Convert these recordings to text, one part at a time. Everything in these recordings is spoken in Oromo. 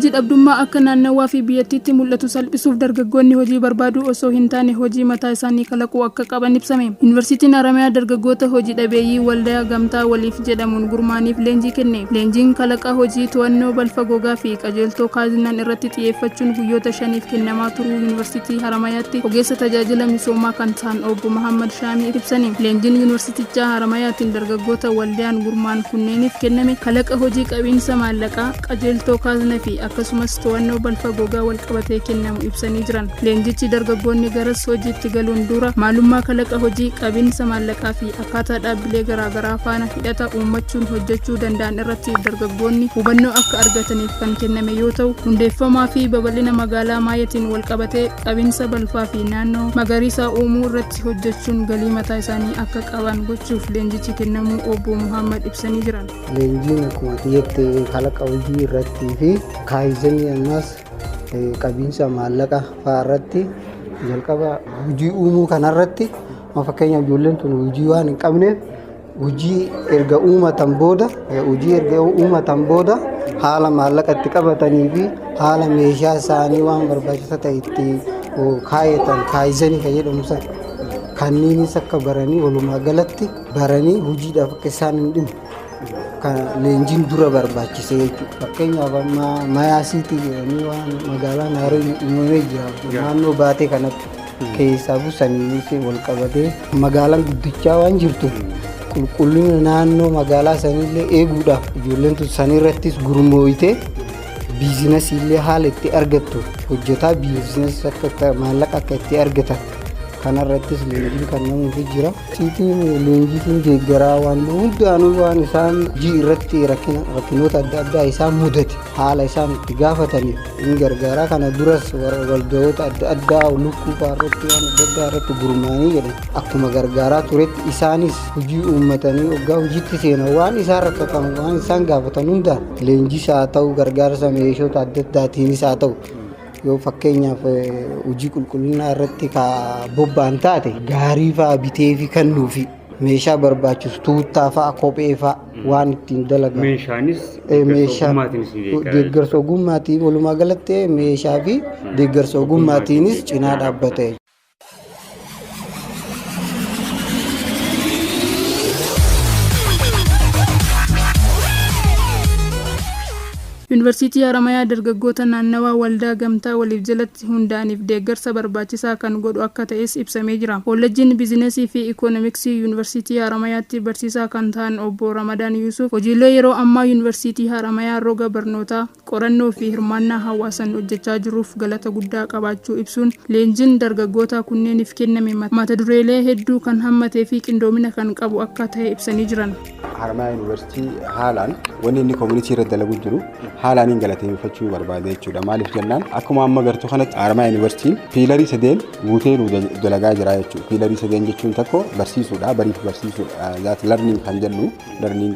Hojii dhabdummaa akka naannawaa fi biyyattiitti mul'atu salphisuuf dargaggoonni hojii barbaaduu osoo hin taane hojii mataa isaanii kalaquu akka qaban ibsame. Yuunivarsiitiin Haramayaa dargaggoota hojii dhabeeyyii waldaa Gamtaa Waliif jedhamuun gurmaa'aniif leenjii kenne. Leenjiin kalaqa hojii, to'annoo balfa gogaa fi qajeeltoo kaazinaan irratti xiyyeeffachuun guyyoota 5f kennamaa turuu Yuunivarsiitii Haramayaatti ogeessa tajaajila misoomaa kan ta'an Obbo Mahaammad Shaamii ibsani. Leenjiin Yuunivarsiitichaa Haramayaatiin dargaggoota waldaan gurmaa'an kunneeniif kenname kalaqa hojii, qabiinsa maallaqaa, qajeeltoo kaazna fi akkasumas to'annoo balfa gogaa walqabatee kennamu ibsanii jiran. Leenjichi dargaggoonni garas hojiitti galuun dura maalummaa kalaqa hojii, qabiinsa maallaqaa fi akkaataa dhaabbilee garaa garaa faana hidhata uummachuun hojjechuu danda'an irratti dargaggoonni hubannoo akka argataniif kan kenname yoo ta'u, hundeeffamaa fi babal'ina magaalaa Maayatiin walqabatee qabinsa balfaa fi naannoo magariisaa uumuu irratti hojjechuun galii mataa isaanii akka qaban gochuuf leenjichi kennamuu Obbo Muhaammad ibsanii jiran. Leenjiin akkuma ati jette kalaqa hojii irrattii fi kaayizanii ammas qabiinsa maallaqa fa'aa irratti jalqaba hojii uumuu kanarratti amma fakkeenyaaf ijoolleen tun hojii waan hin qabneef hojii erga uumatan booda hojii erga uumatan booda haala maallaqa itti qabatanii fi haala meeshaa isaanii waan barbaachisaa ta'e itti kaayatan kaayizanii kan jedhamu san kanniinis akka baranii walumaa galatti baranii hojiidhaaf akka isaan hin dhimne kan leenjiin dura barbaachise jechuudha. Fakkeenyaaf amma Mayaa Siitii jedhanii waan magaalaa Naarooyi uumamee jira. Naannoo baatee kanatti keessaa busaniinis wal qabatee magaalaan guddichaa waan jirtu qulqullina naannoo magaalaa sanillee eeguudhaaf ijoolleen tun sanirrattis gurmooyitee biizinasii illee haala itti argattu hojjetaa biizinasii akka maallaqa akka itti argatan kanarrattis leenjiin kennamuufi jira. Siitiin leenjiitiin deeggaraa waan hundaanuu waan isaan hojii irratti rakkinoota adda addaa isaan mudate haala isaan itti gaafataniif hin gargaaraa. Kana duras waldayoota adda addaa lukkuu fa'aa irratti waan adda addaa irratti gurmaa'anii jedhan akkuma gargaaraa turetti isaanis hojii uummatanii waggaa hojiitti seenan waan isaan rakkatan waan isaan gaafatan hundaan leenjis haa ta'u, gargaarsa meeshoota adda addaatiinis haa ta'u, yoo fakkeenyaaf hojii qulqullinaa irratti ka bobba'an taate gaarii fa'aa bitee fi kennuufi meeshaa barbaachisu tuuttaa fa'aa, kophee fa'aa waan ittiin dalagan. Meeshaanis deeggarsa ogummaatiinis ni deeggara. Deeggarsa ogummaatiin walumaa galatti meeshaa fi deeggarsa ogummaatiinis cinaa dhaabbata. Yuunivarsiitii Haramayaa dargaggoota naannawaa waldaa Gamtaa Waliif jalatti hundaa'aniif deeggarsa barbaachisaa kan godhu akka ta'es ibsamee jira. Koollejjiin Biizinasii fi Ikoonomiksii Yuunivarsiitii Haramayaatti barsiisaa kan ta'an Obbo Ramadaan Yuusuuf hojiilee yeroo ammaa Yuunivarsiitii Haramayaa roga barnootaa, qorannoo fi hirmaannaa hawaasan hojjechaa jiruuf galata guddaa qabaachuu ibsuun, leenjiin dargaggootaa kunneeniif kenname mata dureelee hedduu kan hammatee fi qindoomina kan qabu akka ta'e ibsanii jiran. Haramayaa Yuunivarsiitii haalaan wanni inni community irra dalagu jiru haalaan hin galateeffachuu barbaade jechuudha. Maaliif jennaan, akkuma amma gartuu kanatti Haramayaa Yuunivarsiitiin pillarii sadeen guutee nu dalagaa jira jechuudha. Pillarii sadeen jechuun tokko barsiisuudha, bariif barsiisuudha. That learning kan jennu learning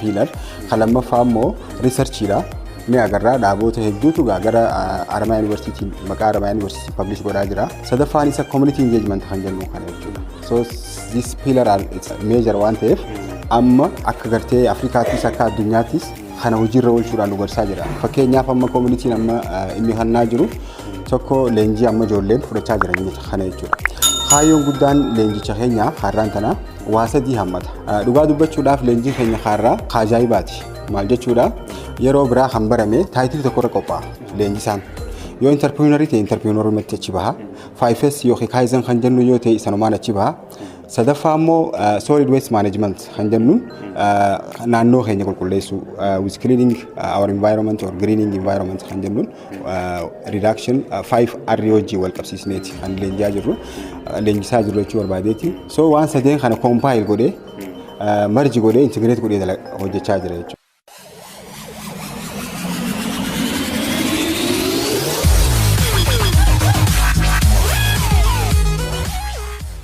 pillar. Kan lammaffaa immoo researchiidha. Ni agarraa dhaaboota hedduutu gara Haramayaa Yuunivarsiitiin maqaa Haramayaa Yuunivarsiitii publish godhaa jira. Sadaffaan isa community engagement kan jennu kana jechuudha. So this pillar are it's major waan ta'eef amma akka gartee Afrikaattis akka addunyaattis kana hojiirra oolchuudhaan nu gorsaa jira. Fakkeenyaaf amma communityn amma inni hannaa jiru tokko leenjii amma ijoolleen fudhachaa jiran kana jechuudha. Kaayyoon guddaan leenjicha keenya har'aan tana waa sadii hammata. Dhugaa dubbachuudhaaf leenjiin keenya har'aa ajaa'ibaati. Maal jechuudha, yeroo biraa kan barame title tokkorra qophaa'a leenjisaan. Yoo entrepreneurii ta'e entrepreneurumatti achi baha. 5S yookiin Kaizen kan jennu yoo ta'e sanumaan achi baha. Sadaffaa immoo solid waste management kan jennuun naannoo keenya qulqulleessuu, with cleaning our environment or greening environment kan jennuun reduction 5 R wajjin wal qabsiisneeti kan leenjisaa jirru leenjisaa jirru jechuu barbaadeeti. So waan sadeen kana compile godhee, merge godhee, integrate godhee hojjechaa jira jechuudha.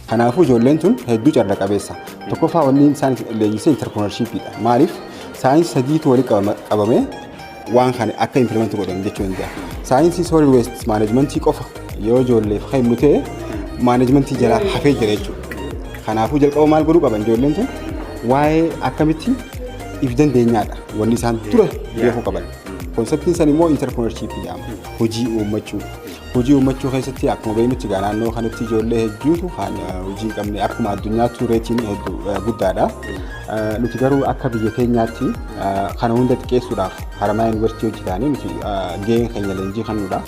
Kanaafuu ijoolleen tun hedduu carra qabeessa. Tokkoffaa wanni isaan leenjise entrepreneurshipiidha. Maaliif, saayinsii sadiitu walitti qabamee waan kana akka implement godhan jechuu danda'a. Saayinsii solid waste managementii qofa yoo ijoolleef kennu ta'e managementii jalaa hafee jira jechuudha. Kanaafuu jalqaba maal godhuu qaban ijoolleen tun? Waa'ee akkamitti if dandeenyaadha wanni isaan dura beekuu qaban. Conceptiin san immoo entrepreneurship jedhama. Hojii uummachuu. Hojii uummachuu keessatti akkuma beeknutti egaa naannoo kanatti ijoollee hedduutu kan hojii hin qabne, akkuma addunyaatti rateiin hedduu guddaadha. Nuti garuu akka biyya keenyaatti kana hunda xiqqeessuudhaaf Haramaya Yuunivarsiitii hojjetaanii nuti gaheen keenya leenjii kennuudha.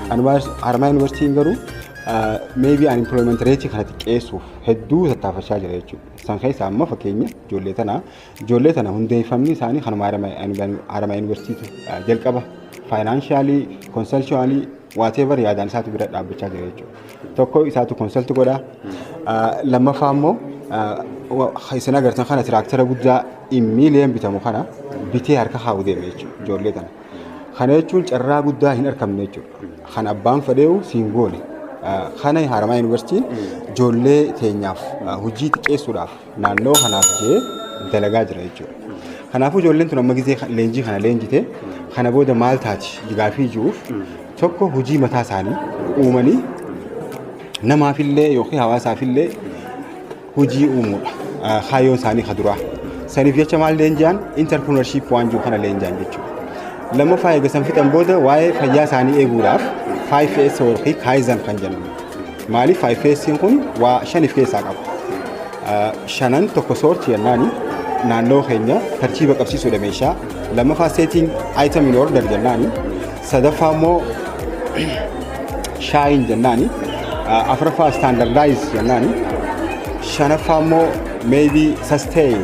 Haramaya Yuunivarsiitiin garuu maybe unemployment rate kana xiqqeessuuf hedduu tattaafachaa jira jechuudha. San keessaa amma fakkeenya ijoollee tana hundeeffamni isaanii kanuma Haramaya Yuunivarsiitii jalqaba financially, consultually, whatever yaadaan isaatu bira dhaabbachaa jira jechuudha. Tokko isaatu consult godha. Lammaffaa immoo isin agartan kana tiraaktara guddaa miiliyoon bitamu kana bitee harka kaa'u deeme jechuudha ijoollee tana. Kana jechuun carraa guddaa hin argamne jechuudha. Kan abbaan fedheewu siin goone. Kana Haramaya Yuunivarsiitiin ijoollee teenyaaf hojii xiqqeessuudhaaf naannoo kanaaf jee dalagaa jira jechuudha. Kanaafuu ijoolleen tun amma gizee leenjii kana leenjite kana booda maal taati gaafii jiruuf, tokko hojii mataa isaanii uumanii namaafillee yookiin hawaasaafillee hojii uumuudha. Kaayyoon isaanii ka duraa. Saniif jecha maal leenji'an? Entrepreneurship waan jiru kana leenji'an jechuudha. Lammaffaa, eega san fixan booda waa'ee fayyaa isaanii eeguudhaaf 5S yookiin Kaizen kan jennu. Maaliif 5S kun waa shaniif keessaa qaba. Shanan tokko sort jennaani naannoo keenya tartiiba qabsiisuudha meeshaa. Lammaffaa, setting item in order jennaani. Sadaffaa immoo shine jennaani. Afuraffaa, standardize jennaani. Shanaffaa immoo maybe sustain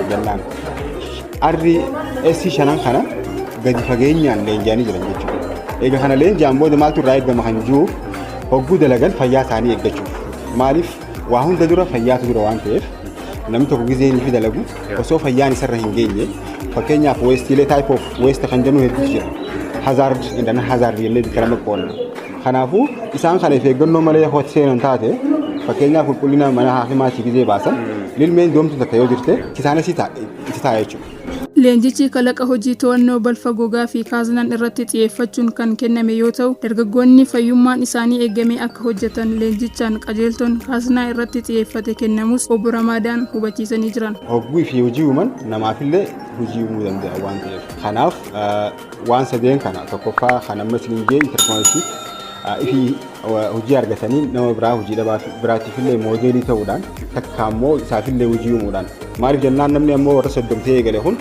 jennaan. Arri S shanan kana gadi fageenyaan leenji'anii jiran jechuudha. Egaa kana leenji'an booda maaltu irraa eegama kan jiruuf, hogguu dalagan fayyaa isaanii eeggachuuf. Maaliif, waa hunda dura fayyaatu dura waan ta'eef, namni tokko gizee inni fi dalagu osoo fayyaan isarra hin geenye, fakkeenyaaf wasteiilee, type of waste kan jennu hedduutu jira. Hazard and non hazard jennee bikka lama qoodna. Kanaafuu isaan kana of eeggannoo malee yoo seenan taate, fakkeenyaaf qulqullina mana haakimaatii gizee baasan lilmeen doomtu takka yoo jirte isaanis itti ta'a jechuudha. Leenjichi kalaqa hojii to'annoo balfa gogaa fi kaaznaan irratti xiyyeeffachuun kan kenname yoo ta'u, dargaggoonni fayyummaan isaanii eegamee akka hojjetan leenjichaan qajeeltoon kaaznaa irratti xiyyeeffate kennamus obbo Ramaadaan hubachiisanii jiran. Hogguu fi hojii uuman namaafillee hojii uumuu danda'a waan ta'eef. Kanaaf waan sadeen kana, tokkoffaa kan amma isiniin jee entrepreneurship, ifii hojii argatanii nama biraa hojii biraatiifillee moodeelii ta'uudhaan, takka ammoo isaafillee hojii uumuudhaan, maaliif jennaan namni ammoo warra 30 ta'ee eegale kun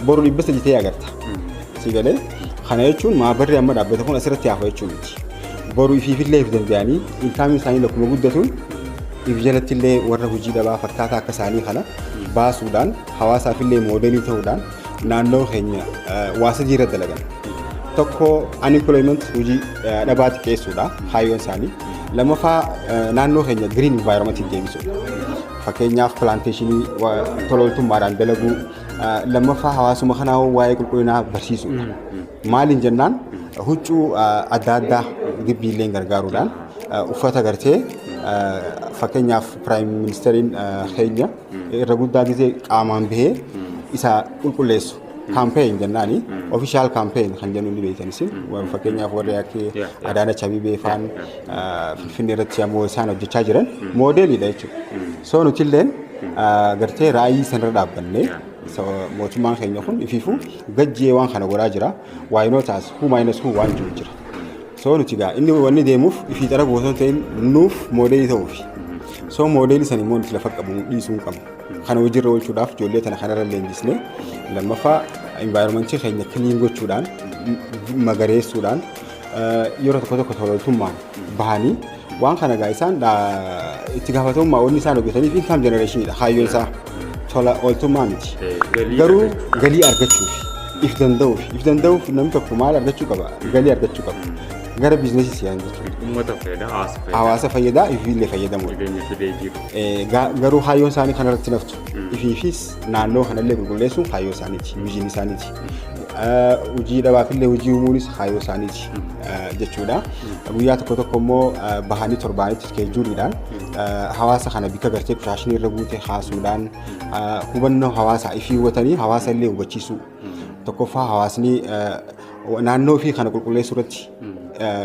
boru 300 ta'ee agarta. Si galee? Kana jechuun maabarri amma dhaabbate kun asirratti hafa jechuu miti. Boru ifiifillee if danda'anii incomeiin isaanii lakkuma guddatuun if jalatti illee warra hojii dhabaa fakkaataa akka isaanii kana baasuudhaan hawaasaafillee moodeelii ta'uudhaan naannoo keenya waa sadii irra dalagan. Tokko unemployment, hojii dhabaa xiqqeessuudha kaayyoon isaanii. Lammaffaa, naannoo keenya green environment deebisuudha. Fakkeenyaaf plantationii tola ooltummaadhaan dalaguu. Lammaffaa, hawaasuma kanaa waa'ee qulqullinaa barsiisuudha. Maaliin jennaan, huccuu adda addaa gibbiilleen gargaaruudhaan uffata gartee, fakkeenyaaf prime ministeriin keenya irra guddaa gisee qaamaan bahee isa qulqulleessu. Campaign jennaani, official campaign kan jennu ni beektan isin. Fakkeenyaaf warri akka Adaanach Abeebee faan Finfinnee irratti ammoo isaan hojjechaa jiran moodeeliidha jechuudha. So nutilleen gartee raayii sanarra dhaabbannee mootummaan keenya kun ifiifuu gajjee waan kana godhaa jira. Why not us? Who minus who waan jiru jira. So nuti gaa inni wanni deemuuf ifii xara gootoo ta'in nuuf moodeelii ta'uufi. So moodeelii san immoo nuti lafa qabu dhiisuu hin qabnu. Kana hojiirra oolchuudhaaf ijoollee tana kanarra leenjisnee, lammaffaa environmentii keenya clean gochuudhaan, magareessuudhaan, yeroo tokko tokko tola bahanii waan kana gaa isaan itti gaafatamummaa wanni isaan hojjetaniif income generationiidha kaayyoon isaa, tola ooltummaa miti. Garuu galii argachuuf, if danda'uuf namni tokko maal argachuu qaba? Galii argachuu qaba. Gara businessii siyaan jechuudha. Uummata fayyada, hawaasa fayyada. Hawaasa fayyadaa, ifiillee fayyadamuudha. Jireenya fidee jiru. Garuu kaayyoon isaanii kanarratti naftu. Ifiifis naannoo kanallee qulqulleessuun kaayyoo isaaniiti, visionii isaaniiti. Hojii dhabaafillee hojii uumuunis kaayyoo isaaniiti jechuudha. Guyyaa tokko tokko immoo bahanii torbaanitti scheduleiidhaan hawaasa kana bikka gartee qushaashinii irra guute kaasuudhaan hubannoo hawaasaa ifii hubatanii hawaasa illee hubachiisuu. Tokkoffaa, hawaasni naannoo ofii kana qulqulleessuu irratti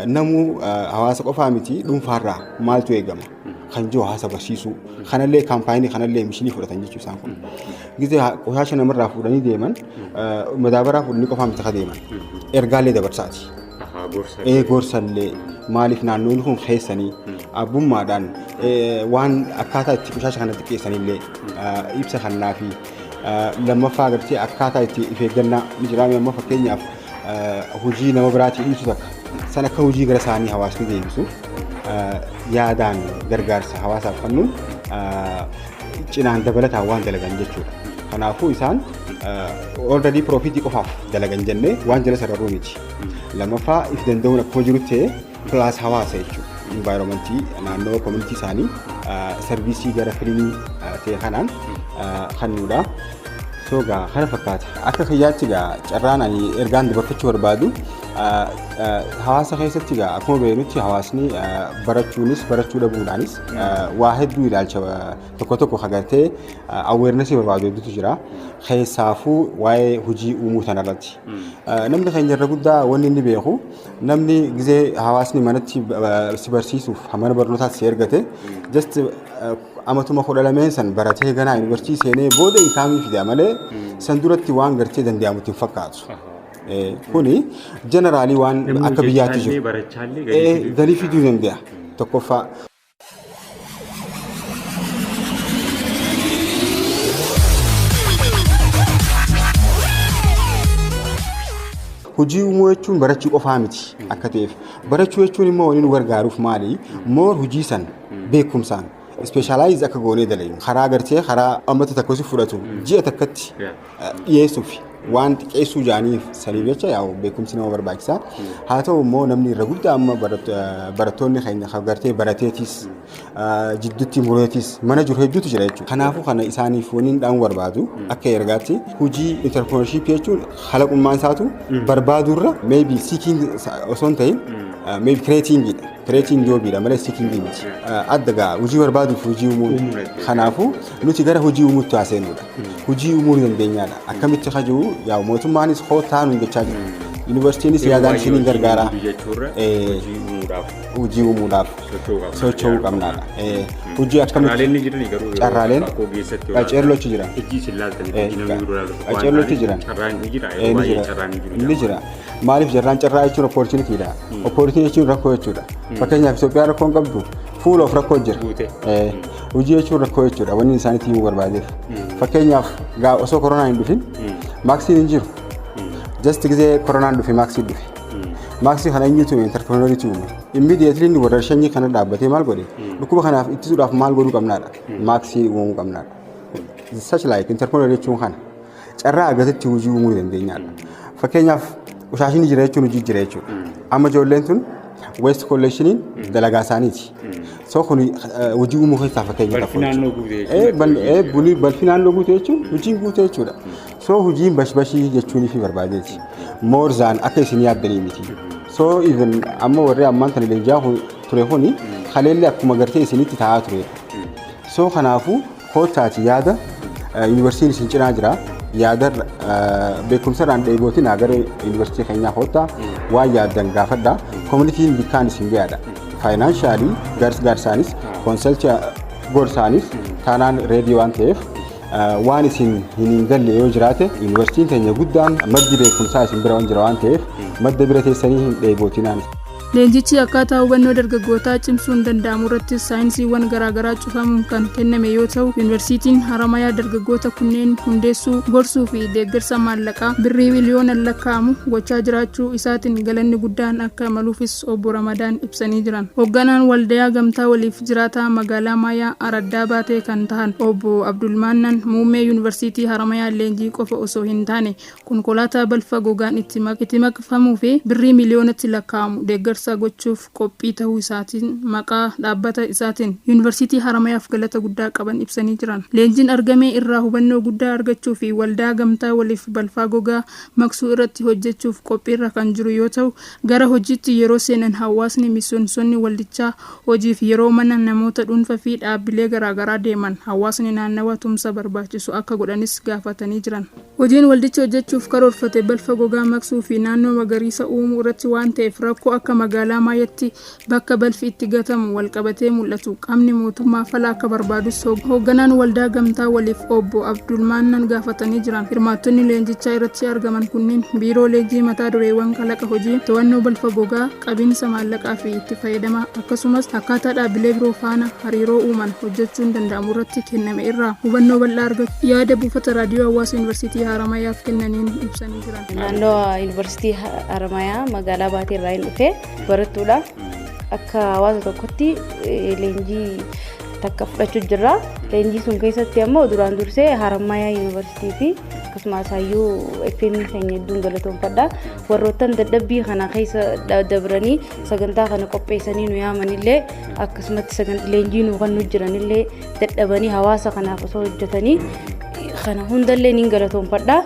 namuu hawaasa qofaa miti, dhuunfaarraa maaltu eegama kan jiru hawaasa barsiisuu kanallee campaignii kanallee missionii fudhatan jechuu isaan kun. Gizee qoshaasha namarraa fuudhanii deeman madaabaraa fuudhanii qofaa miti ka deeman. Ergaalee dabarsaati. Gorsallee maaliif naannoon kun keessanii abbummaadhaan waan akkaataa itti qushaasha kana xiqqeessanillee ibsa kannaa fi lammaffaa agartee akkaataa itti of eeggannaa ni jiraame. Amma fakkeenyaaf hojii nama biraatii dhiisu takka san akka hojii gara isaanii hawaasni deebisuuf yaadaan gargaarsa hawaasaaf kennuun cinaan dabalataan waan dalagan jechuudha. Kanaafuu isaan already profitii qofaaf dalagan jennee waan jala sararuu miti. Lammaffaa, if danda'uun akkuma jiru ta'ee, plus hawaasa jechuudha. Environmentii naannoo community isaanii serviceii gara cleanii ta'e kanaan kennuudha. So gaa kana fakkaata. Akka kiyyaatti gaa carraan ani ergaan dabarfachuu barbaadu, hawaasa keessatti gaa akkuma beeknutti hawaasni barachuunis barachuu dhabuudhaanis waa hedduu ilaalcha tokko tokko agartee awarenessii barbaadu hedduutu jira. Keessaafuu waa'ee hojii uumuu tanarratti. Namni keenya irra guddaa wanni inni beeku, namni gizee hawaasni manatti si barsiisuuf mana barnootaatti si ergate, just amatuma 12 san baratee ganaa yuunivarsiitii seenee booda incomeii fida malee san duratti waan gartee danda'amutti hin fakkaatu. Kuni generalii waan akka biyyaatti jiru. Galii fiduu danda'a. Tokkoffaa. Hojii uumuu jechuun barachuu qofaa miti akka ta'eef. Barachuu jechuun immoo wanni nu gargaaruuf maali? More hojii san beekumsaan specialize akka goonee dalagnu, karaa gartee karaa ammata tokko si fudhatu ji'a takkatti dhiyeessuuf waan xiqqeessuu jaaniif saniif jecha yaa'u beekumsi nama barbaachisa. Haa ta'u immoo namni irra guddaa amma barattoonni keenya kan gartee barateetis jidduutti mureetis mana jiru hedduutu jira jechuudha. Kanaafuu kana isaaniif wanni hin dhaamuu barbaadu akka ergaatti, hojii entrepreneurship jechuun kalaqummaan isaatu barbaadurra, maybe seeking osoo hin ta'in, maybe creatingidha. Creating jobiidha malee seeking miti. Adda gaa hojii barbaaduuf hojii uumuun. Kanaafuu nuti gara hojii uumuutti haaseenudha. Hojii uumuu ni dandeenyaadha. Akkamitti kaji'u yaa mootummaanis hootaa nuun jechaa jira. Yuunivarsiitiinis yaadaan isiniin gargaara. Hojii uumuudhaaf socho'uu qabnaadha. Hojii akkamitti Carraaleen ni jirani garuu yeroo Carraaleen akka ogeessatti qaceellochi jira. Ijji isin laaltanii hojii namni biroo ilaalu Qaceellochi jira. Carraan ni jira, Ni yeroo baay'ee jira. carraan ni jiru. Ni jira. Maaliif jarraan carraa jechuun opportunity-dha. Opportunity jechuun rakkoo jechuudha. Fakkeenyaaf Itoophiyaan rakkoo hin qabdu, full of rakkoo jira. Guute. Hojii jechuun rakkoo jechuudha. Wanni isaanitti himuu barbaadeef. Fakkeenyaaf gaa osoo koronaan hin dhufin maskiin hin jiru. Just gizee koronaan dhufe maskii dhufe. Maskii kana eenyutu uume? Entrepreneuriitu uume. Immediately inni warra shanyii kana dhaabbatee maal godhe? Dhukkuba kanaaf ittisuudhaaf maal godhuu qabnaadha? Maskii uumuu qabnaadha. Such like entrepreneur jechuun kana. Carraa argatetti hojii uumuu dandeenyaadha. Fakkeenyaaf qushaashini jira jechuun hojii jira jechuudha. Amma ijoolleen tun waste collectioniin dalagaa isaaniiti. So kun hojii uumuu keessaa fakkeenya Balfi tokko naannoo jechuudha. guute jechuun Balfi naannoo guute jechuun hojiin guute jechuudha. So hojiin bashbashii jechuun fi barbaadeeti. More than akka isin yaaddanii miti. So even amma warri ammaan tana leenjaa ture kuni kaleellee akkuma gartee isinitti taa'aa ture. So kanaafuu koottaati yaada, yuunivarsiitiin isin cinaa jira. Yaada beekumsa irraan dheebootiin gara yuunivarsiitii keenyaa koottaa, waan yaaddan gaafadha. Communityn bikkaan isin gahaadha. Financially garsaanis consultii gorsaanis taanaan ready waan ta'eef, waan isin hin galle yoo jiraate, yuunivarsiitiin keenya guddaan maddi beekumsaa isin bira waan jira waan ta'eef, madda bira teessanii hin dheebootinaan. Leenjichi akkaataa hubannoo dargaggootaa cimsuun danda'amu irratti saayinsiiwwan garaagaraa cufamuun kan kenname yoo ta'u, Yuunivarsiitiin Haramayaa dargaggoota kunneen hundeessuu, gorsuu fi deeggarsa maallaqaa birrii miliyoonaan lakkaa'amu gochaa jiraachuu isaatiin galanni guddaan akka maluufis obbo Ramadaan ibsanii jiran. Hoogganaan waldayaa gamtaa waliif jiraataa magaalaa Maayaa Araddaa Baatee kan ta'an obbo Abdulmaannan muummee Yuunivarsiitii Haramayaa leenjii qofa osoo hin taane konkolaataa balfa gogaan itti maqfamuu fi birrii miliyoonatti lakkaa'amu deeggarsa gochuuf qophii ta'uu isaatiin maqaa dhaabbata isaatiin Yuunivarsiitii Haramayaaf galata guddaa qaban ibsanii jiran. Leenjiin argame irraa hubannoo guddaa argachuu fi waldaa gamtaa waliif balfaa gogaa maqsuu irratti hojjechuuf qophiirra kan jiru yoo ta'u, gara hojiitti yeroo seenan hawaasni miseensonni waldichaa hojiif yeroo mana namoota dhuunfaa fi dhaabbilee garaagaraa deeman hawaasni naannawa tumsa barbaachisu akka godhanis gaafatanii jiran. Hojiin waldichi hojjechuuf karoorfate balfa gogaa maqsuu fi naannoo magariisa uumuu irratti waan ta'eef rakkoo akka magaalaa magaalaa Maayyaatti bakka balfi itti gatamu walqabatee mul'atu qaamni mootummaa fala akka barbaadus hoogganaan waldaa gamtaa waliif obbo Abdulmaannan gaafatanii jiran. Hirmaattonni leenjichaa irratti argaman kunneen biiroo leenjii mataa dureewwan kalaqa hojii, to'annoo balfa gogaa, qabiinsa maallaqaa fi itti fayyadama, akkasumas akkaataa dhaabbilee biroo faana hariiroo uuman hojjechuun danda'amu irratti kenname irraa hubannoo bal'aa argachuu yaada buufata raadiyoo hawaasa Yuunivarsiitii Haramayaaf kennaniin ibsanii jiran. Naannoo Yuunivarsiitii Haramayaa magaalaa Baatee irraa hin dhufe, barattuudha. Akka hawaasa tokkotti leenjii takka fudhachuu jirra. Leenjii sun keessatti ammoo duraan dursee Haramayaa Yuunivarsiitii fi akkasumas hayyuu FM keenya hedduun galatoomfadha. Warroottan dadhabbii kana keessa dabranii sagantaa kana qopheessanii nu yaamanillee, akkasumatti leenjii nu kan nu jiranillee, dadhabanii hawaasa kanaaf osoo hojjetanii kana hundallee niin galatoomfadha.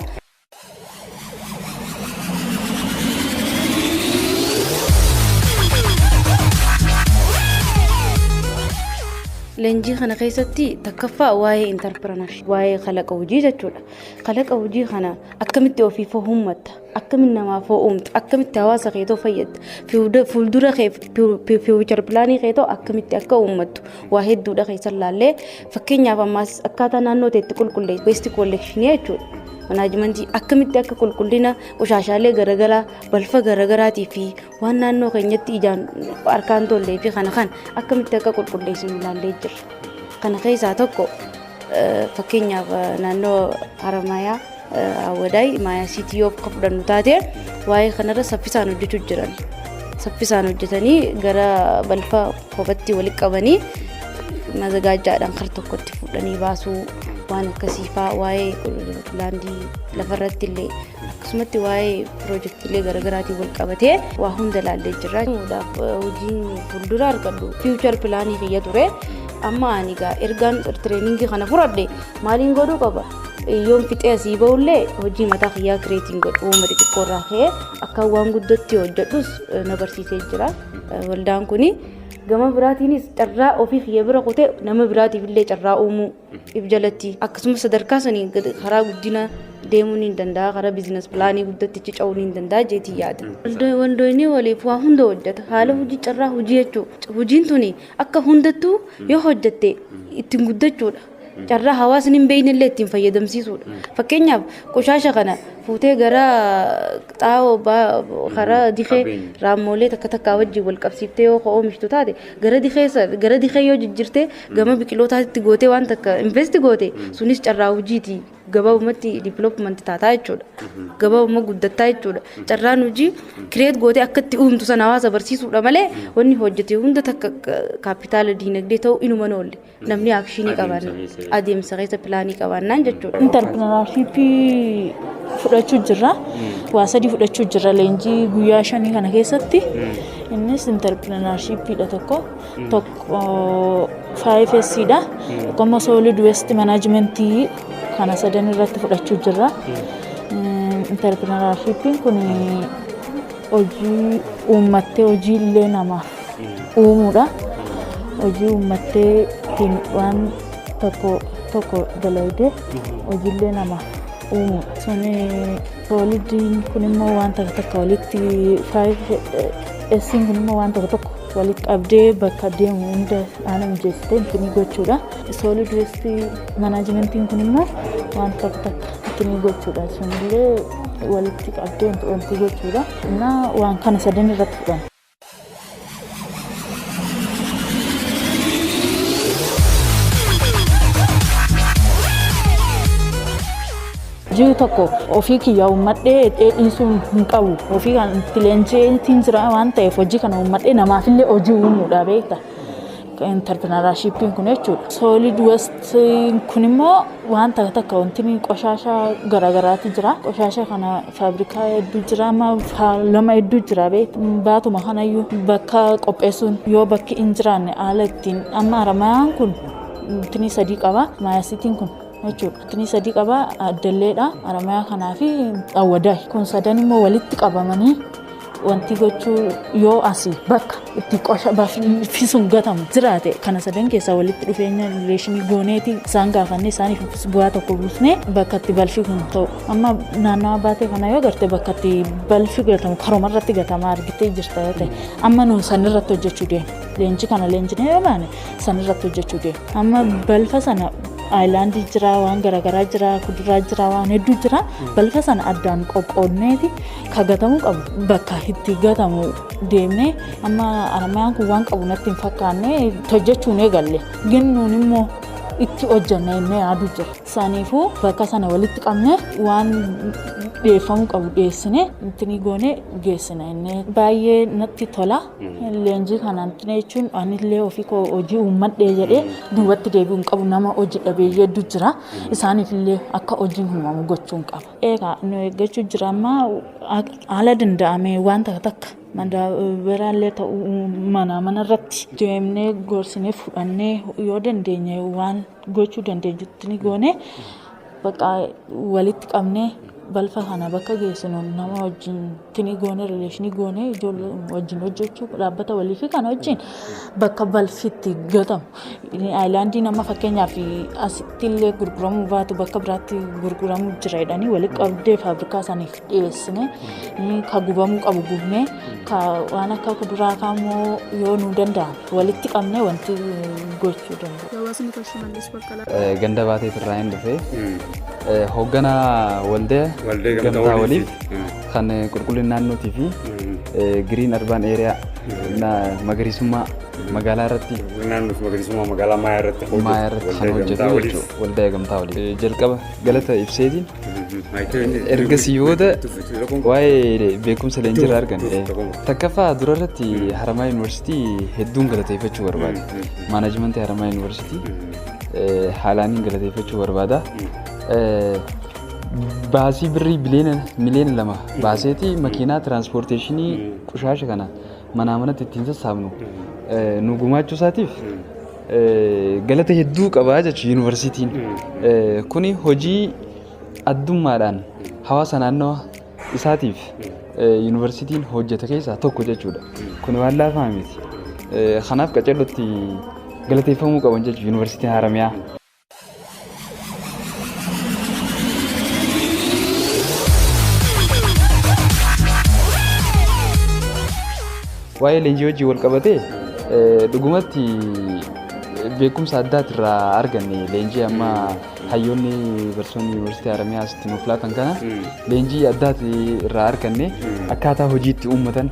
Leenjii kana keessatti takkaffaa waa'ee entrepreneurship, waa'ee kalaqa hojii jechuudha. Kalaqa hojii kana akkamitti ofiif uummatta, akkamitti namaaf uumta, akkamitti hawaasa keetoo fayyadda, fuuldura kee future planii keetoo akkamitti akka uummattu waa hedduudha keessa laallee. Fakkeenyaaf ammaas akkaataa naannoo teetti qulqulleessu, waste collectionii jechuudha. Managementii akkamitti akka qulqullina qoshaashaalee garaagaraa, balfa garaagaraatii fi waan naannoo keenyatti ijaan harkaan tollee fi kana kan akkamitti akka qulqulleessinu ilaallee jirra. Kana keessaa tokko fakkeenyaaf naannoo Haramayaa, Awwadaay, Maayaa City yoo akka fudhannu taate, waa'ee kanarra saffisaan hojjechuu jiran. Saffisaan hojjetanii gara balfa kophatti walitti qabanii mazagaajjaadhaan kar tokkotti fudhanii baasuu, waan akkasii fa'aa, waa'ee laandii lafarratti illee akkasumatti waa'ee piroojeektiilee garaagaraatiin wal qabatee waa hunda ilaallee jirra. Hojiin fuuldura argadhu future planii kiyya ture. Amma ani egaa ergaan trainingii kana fudhadhe maaliin godhuu qaba? Yoon fixee asii bahullee hojii mataa kiyyaa createiin godhu, uuma xixiqqoo irraa ka'ee akka waan guddatti hojjedhus na barsiisee jira. Waldaan kuni gama biraatiinis carraa ofii kiyya bira kutee nama biraatiif illee carraa uumuu if jalatti, akkasumas sadarkaa sanii karaa guddina deemuu ni danda'a, karaa business planii guddatti ce'uu ni danda'a jeetii yaada. Waldoonni waliif waa hunda hojjeta. Haala hojii, carraa hojii jechuudha. Hojiin tuni akka hundattuu yoo hojjette ittiin guddachuudha. Carraa hawaasni hin beekne illee ittiin fayyadamsiisuudha. Fakkeenyaaf qoshaasha kana fuutee gara xaa'oo karaa dikee raammoolee takka takkaa wajjin wal qabsiiftee yoo oomishtu taate, gara dikee yoo jijjiirtee gama biqilootaatti gootee waan takka invest goote, sunis carraa hojiiti. Gabaabumatti development taataa jechuudha. Gabaabuma guddattaa jechuudha. Carraan hojii create gootee akka itti uumtu sana hawaasa barsiisuudha malee wanni hojjete hunda takka kaapitaala diinagdee ta'uu inuma oolle. Namni actionii qabaanna adeemsa keessa planii qabaannaan jechuudha. Entrepreneurshipii fudhachuu jirra. Waa sadii fudhachuu jirra leenjii guyyaa 5 kana keessatti. Innis entrepreneurshipiidha tokko. Tokko 5Sdha. Tokko immoo solid waste managementii, kana sadan irratti fudhachuu jirra. Entrepreneurshipiin kun hojii uummattee hojii illee namaaf uumuudha. Hojii uummattee ittiin waan tokko tokko dalagdee hojiilee namaaf uumuudha. Suni solidiin kun immoo waan takka takka walitti, 5Siin kun immoo waan tokko tokko walitti qabdee bakka deemu hunda haala mijeessitee ittiin gochuudha. Solid waste managementiin kun immoo waan tokko takka ittiin gochuudha. Sunillee walitti qabdee wanti gochuudha. Innaa waan kana sadan irratti fudhanna. Hojii tokko ofii kiyya uummadhee dhiisuu hin qabu. Ofii kan itti leenji'eetiin jira waan ta'eef, hojii kana uummadhee namaafillee hojii uumuudha beekta. Entrepreneurshipiin kun jechuudha. Solid waste kun immoo waan takka takka wanti qoshaasha garaagaraatu jira. Qoshaasha kana faabrikaa hedduu jira, amma lama hedduu jira beekta. Baatuma kanayyuu bakka qopheessuun yoo bakki hin jiraanne haala ittiin amma Haramayaan kun tinii sadii qaba. Maayasitiin kun jechuudha. Tinii sadii qaba, Addalleedha, Haramayaa kanaa fi Awwadaay. Kun sadan immoo walitti qabamanii Wanti gochuu yoo asii bakka itti qosha balfi sun gatamu jiraate, kana sadan keessaa walitti dhufeenya relation gooneeti isaan gaafanne, isaaniif bu'aa tokko buusnee bakka itti balfi kun ta'u. Amma naannawa Baatee kana yoo garte, bakka itti balfi gatamu karuma irratti gatamaa argitee jirta yoo ta'e, amma nuun san irratti hojjechuu deema. Leenjii kana leenjinee yoo baane, san irratti hojjechuu deema. Amma balfa sana island jira, waan garaagaraa jira, kuduraa jira, waan hedduu jira. Balfa sana addaan qoqqoodneeti ka gatamuu qabu bakka itti gatamu deemnee. Amma Haramayaan kun waan qabu natti hin fakkaanne, hojjechuun eegalle ginnuun immoo itti hojjanna jennee yaadu jira. Saniifuu bakka sana walitti qabne, waan dhiyeeffamuu qabu dhiyeessine, ittiin goonee geessina jennee. Baay'ee natti tola. Leenjii kana jechuun anillee ofii koo hojii uummadhee jedhee duubatti deebi'uu hin qabu. Nama hojii dhabeeyyii hedduu jira. Isaaniif illee akka hojiin uumamu gochuu hin qaba. Egaa nu eeggachuu jira. Amma haala danda'ame waan takka takka biraallee ta'uu, mana manarratti deemnee gorsinee fudhannee, yoo dandeenye waan gochuu dandeenyutti ni goone. Bakka walitti qabnee balfa kana bakka geessinu nama wajjin tini goone, relation goone, ijoollee wajjin hojjechuu, dhaabbata walii fi kana wajjin bakka balfi itti gatamu. Island nama fakkeenyaaf asitti illee gurguramuu baatu, bakka biraatti gurguramuu jira jedhanii walitti qabdee faabrikaa saniif dhiyeessine, ka gubamuu qabu gubnee, ka waan akka kuduraa kaammoo yoo nu danda'ame walitti qabnee wanti gochuu danda'u. Gabaasni kan Shimallis Baqqalaa. Ganda Baateet irraa hin dhufe. Hoogganaa waldee gamtaa waliif kan qulqullina naannootii fi green urban area, magariisummaa magaalaa irratti. Naannoo fi magariisummaa magaalaa Maayaa irratti. Maayaa irratti kan hojjetu jechuudha. Waldaa gamtaa waliif. Jalqaba galata ibseetiin, ergasii booda waa'ee beekumsa leenjiirraa argan. Takkaffaa dura irratti Haramaa Yuunivarsiitii hedduun galateeffachuu barbaada. Management Haramaa Yuunivarsiitii haalaaniin galateeffachuu barbaada. Baasii birrii biliyoona 2 miliyoona baaseeti makiinaa transportation qushaasha kana manaa manatti ittiin sassaabnu nu gumaachuu isaatiif galata hedduu qabaa jechuudha yuunivarsiitiin. Kuni hojii addummaadhaan hawaasa naannoo isaatiif yuunivarsiitiin hojjete keessaa tokko jechuudha. Kun waan laafaa miti. Kanaaf qaceellotti galateeffamuu qaban jechuudha yuunivarsiitiin Haramiyaa. Waa'ee leenjii wajjin wal qabatee, dhugumatti beekumsa addaati irraa arganne. Leenjii amma hayyoonni barsiisonni yuunivarsiitii Haramiyaa asitti nuuf laatan kana, leenjii addaati irraa arganne. Akkaataa hojii itti uummatan,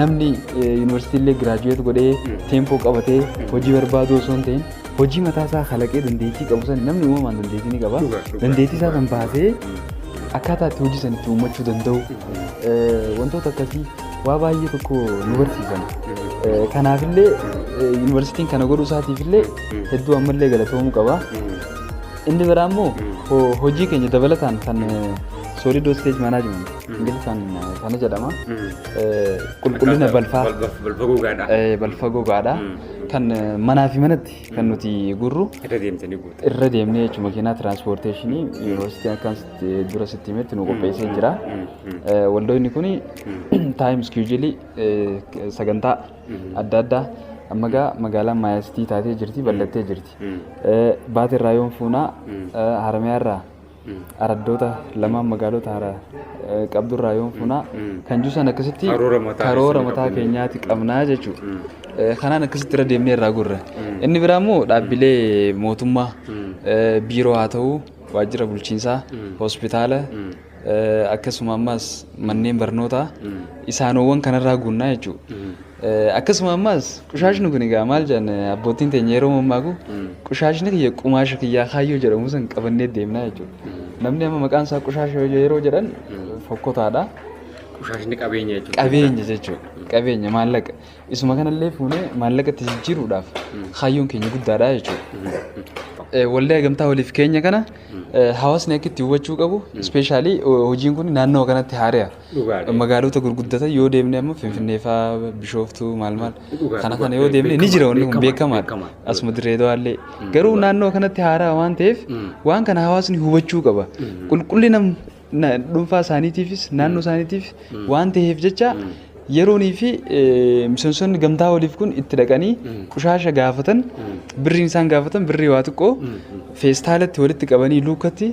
namni yuunivarsiitii illee graduate godhee teempoo qabatee hojii barbaadu osoo hin ta'in, hojii mataa isaa kalaqee, dandeettii qabu san, namni uumamaan dandeettii ni qaba, dandeettii isaa san baasee akkaataa itti hojii san itti uummachuu danda'u, wantoota akkasii waa baay'ee tokko nu barsiisan. Kanaafillee yuunivarsiitiin kana godhuu isaatiif illee hedduu ammallee galatoomuu qaba. Inni biraa immoo hojii keenya dabalataan kan solid wastage management Ingiliffaan kana jedhama. Qulqullina balfaa. Balfa gogaadha. Balfa gogaadha. Kan manaa fi manatti kan nuti gurru. Irra deemtanii guutu. Irra deemnee jechuun makiinaa transportation yuunivarsiitiin akkaan dura sitti himetti nu qopheessee jira. Waldoonni kun time schedule, sagantaa adda addaa. Amma gaa magaalaan Maayastii taatee jirti, bal'attee jirti. Baatirraa yoon fuunaa, Haramiyaarraa, araddoota lamaan magaalota hara qabdurraa yoon fuunaa kan jiru san akkasitti karoora mataa keenyaati qabnaa jechuudha. Kanaan akkasitti irra deemnee irraa gurra. Inni biraa immoo dhaabbilee mootummaa, biiroo haa ta'u, waajjira bulchiinsaa, hospitaala, akkasuma ammas manneen barnootaa isaanowwan kanarraa guunnaa jechuudha. Akkasuma ammas qushaashni kun egaa maal jedhan, abbootiin teenya yeroo mammaaku, qushaashni kiyya qumaasha kiyyaa kaayyoo jedhamu san qabannee deemnaa jechuudha. Namni amma maqaan isaa qushaasha yeroo jedhan fokkotaadha. Qushaashni qabeenya jechuudha. Qabeenya jechuudha. Qabeenya, maallaqa. Isuma kanallee fuunee maallaqa itti jijjiiruudhaaf kaayyoon keenya guddaadha jechuudha. Waldaa gamtaa waliif keenya kana hawaasni akka itti hubachuu qabu, especially hojiin kun naannoo kanatti haari'a. Magaalota gurguddatan yoo deemne, amma Finfinnee fa'aa, Bishooftuu, maal maal kana kana yoo deemne ni jira, wanni kun beekamaadha. Asuma Dirree Dawaallee. Garuu naannoo kanatti haaraa waan ta'eef, waan kana hawaasni hubachuu qaba. Qulqullina Dhuunfaa isaaniitiifis naannoo isaaniitiif waan ta'eef jecha yeroonii fi miseensonni gamtaa waliif kun itti dhaqanii qushaasha gaafatan, birriin isaan gaafatan birrii waa xiqqoo, feestaalatti walitti qabanii, luukatti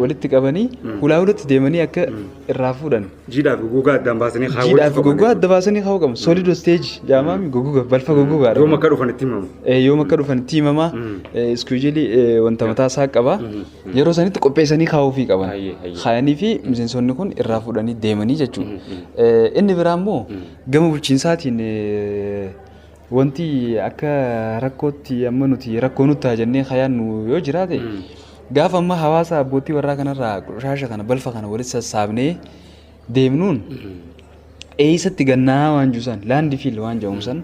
walitti qabanii, hulaa hulatti deemanii akka irraa fuudhan. Jiidhaa fi gogaa addaan baasanii kaawwachuu Jiidhaa fi qaban gogaa adda baasanii kaa'uu qaban. Solid wastage jaamaami goguga, balfa gogogaadha. Yoom akka dhufan itti himamu. Yoom akka dhufan itti himamaa, schedule wanta mataa isaa qaba. Yeroo sanitti qopheessanii kaa'uufii qaban. Kaayanii fi miseensonni kun irraa fuudhanii deemanii jechuudha. Inni biraa immoo gama bulchiinsaatiin wanti akka rakkootti amma nuti rakkoo nutti haa jennee kayaannu yoo jiraate, gaafa amma hawaasa abbootii warraa kanarraa qoshaasha kana, balfa kana walitti sassaabnee deemnuun eessatti gannaa waan jiru san, landfill waan jedhamu san,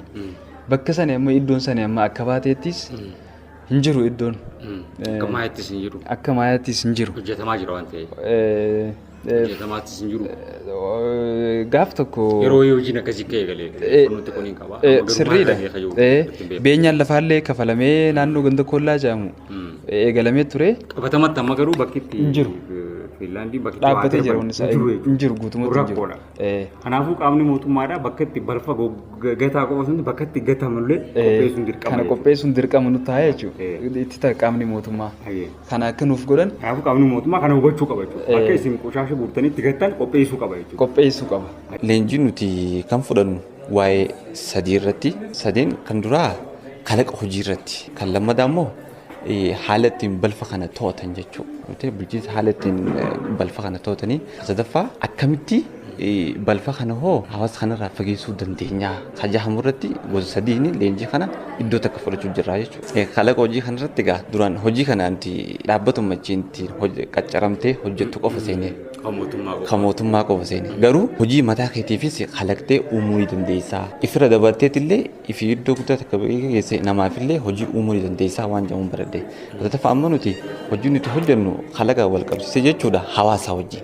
bakka sani amma iddoon sani amma akka baateettis hin jiru iddoon. Akka maayattis hin jiru. Akka maayattis hin jiru. Hojjetamaa jira waan ta'eef. Hojjetamaattis hin jiru. Gaaf tokko. Yeroo hojiin akkasii ka'e galee kunuunti kun hin qaba. Sirriidha. Beenyaan lafaallee kafalamee naannoo ganda kollaa jedhamu eegalamee ture. Qabatamatti amma garuu bakki itti Hin jiru. Fiinlaandii bakki itti Dhaabbatee jira wanni isaa hin jiru, guutummaatti hin jiru. Rakkoodha. Kanaafuu qaamni mootummaadhaa bakka itti balfa gataa qofa sun bakka itti gatamullee qopheessuun dirqama. Kana qopheessuun dirqama nutti ta'a jechuudha. Itti ta'a qaamni mootummaa. Kana akka nuuf godhan. Kanaafuu qaamni mootummaa kana hubachuu qaba jechuudha. Bakka isin qoshaasha guurtanii itti gattan qopheessuu qaba jechuudha. Qopheessuu qaba. Leenjii nuti kan fudhannu waa'ee sadii irratti. Sadeen kan duraa kalaqa hojii irratti. Kan lammataa immoo haala ittiin balfa kana to'atan jechuudha. Bulchiinsa haala ittiin balfa kana to'atanii. Sadaffaa akkamitti balfa kana hoo hawaasa kanarraa fageessuu dandeenya kajahamu irratti gosa sadiin leenjii kana iddoo takka fudhachuu jirra jechuudha. Kalaqa hojii kanarratti egaa duraan hojii kana nuti dhaabbatuma ittiin qaccaramtee hojjettu qofa seenee. Kan mootummaa qofa seene. Garuu hojii mataa keetiifis kalaqtee uumuu ni dandeessaa. Ifirra dabarteetillee ifi iddoo guddaa takka geesse namaafillee hojii uumuu ni dandeessaa waan jedhamuun baradhe. Sadaffaa amma nuti hojii nuti hojjennu kalaqa wal qabsiisee jechuudha hawaasa wajjin.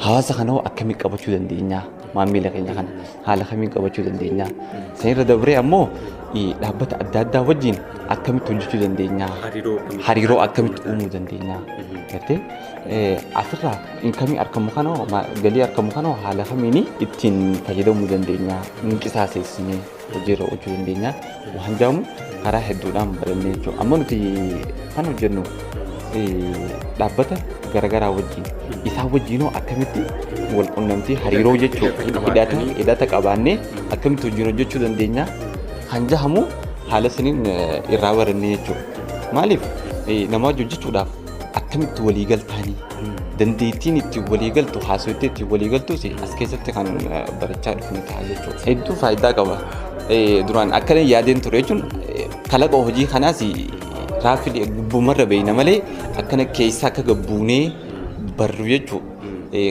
Hawaasa kana hoo akkamiin qabachuu dandeenya? Maamila keenya kana haala kamiin qabachuu dandeenya? Sanirra dabree ammoo dhaabbata adda addaa wajjin akkamitti hojjechuu dandeenya? Hariiroo akkamitti uumuu dandeenya? Gartee asirraa income argamu kana, galii argamu kana haala kamiin ittiin fayyadamuu dandeenya? Hin qisaaseessinee hojiirra oolchuu dandeenya? Waan jedhamu karaa hedduudhaan barannee jechuudha. Amma nuti kan hojjennu dhaabbata garaagaraa wajjin, isaan wajjinoo akkamitti wal qunnamtii hariiroo jechuudha hidhata qabaannee akkamitti hojiin hojjechuu dandeenya kan jahamu haala saniin irraa barannee jechuudha. Maaliif nama wajjin hojjechuudhaaf akkamitti walii galtaanii dandeettiin ittiin walii galtu, haasawatti ittiin walii galtus as keessatti kan barachaa dhufne ta'a jechuudha. Hedduu faayidaa qaba. Duraan akkana yaadeen ture jechuun kalaqa hojii kanaas raafii gubbumarra beeyna malee akkana keessaa akka gabbuunee barru jechuudha.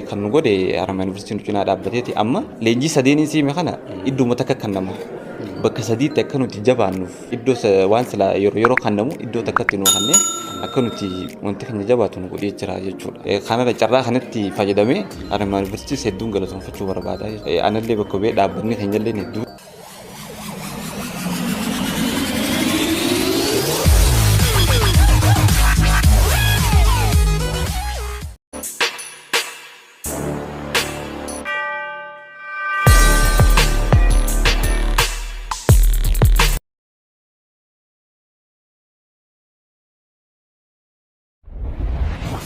Kan nu godhe Haramaya Yuunivarsiitiin nu cinaa dhaabbateeti. Amma leenjii sadeenii siime kana idduma takka kan nama bakka sadiitti akka nuti jabaannuuf iddoo waan sila yeroo yeroo kennamu iddoo takkatti nu kennee akka nuti wanti keenya jabaatu nu godhee jira jechuudha. Kanarra carraa kanatti fayyadamee Haramaya Yuunivarsiitiis hedduun galatoomfachuu barbaada. Anallee bakka bu'ee dhaabbanni keenyallee hedduu.